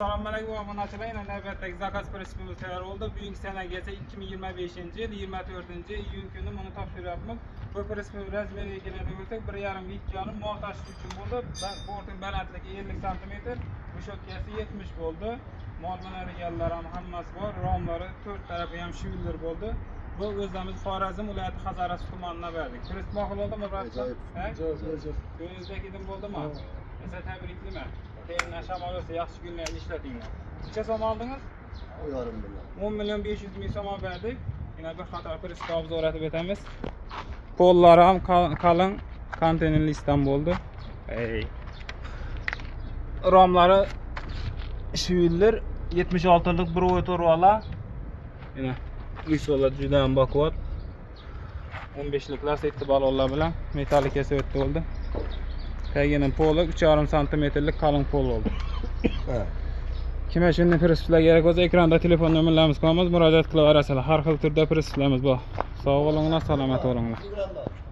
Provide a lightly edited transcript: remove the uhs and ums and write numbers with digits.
Assalomu alaykum, obunachilar. Yana navbatdagi заказ pritsepimiz tayyor bo'ldi. Bugungi sanaga esa 2025-yil 24-iyun kuni buni topshiryapmiz. Bu pritsep razmeriga keladigan bo'lsak, 1,5 ga 2,5, mol tashish uchun bo'ldi. Bortning balandligi 50 sm, высотка si 70 bo'ldi. Mol minadiganlar ham hammasi bor. Romlari to'rt tarafi ham швеллер bo'ldi. Bu o'zimiz Xorazm viloyati Hazorasp tumanidan berdik. Pritsep ma'qul bo'ldimi, брат? Ajoyib. Ha? Ajoyib. Ko'nglingizda kedim bo'ldimi? Esa tabriklayman. Keyin shamol bo'lsa, yaxshi kunlarni ishlatinglar. Necha so'm oldingiz? 10,5 million. 10 million 500 ming so'm olib berdik. Yana bir qator pritsep o'rgatib o'tamiz. Pollari ham qalin konteyner listdan bo'ldi. Ey. Romlari швеллер 76lik bir to'rvala. Yana uysollar juda ham baquvvat. 15liklar setti balonlar bilan metallika o'tdi bo'ldi. Tagini poli 3,5 santimetrlik qalin pol bo'ldi. Ha. Kimga shunday pritseplar kerak bo'lsa, ekranda telefon nomerlarimiz qo'yamiz, murojaat qilaverasizlar. Har xil turda pritseplarimiz bor. Sog' bo'linglar, salomat bo'linglar. Ekranda.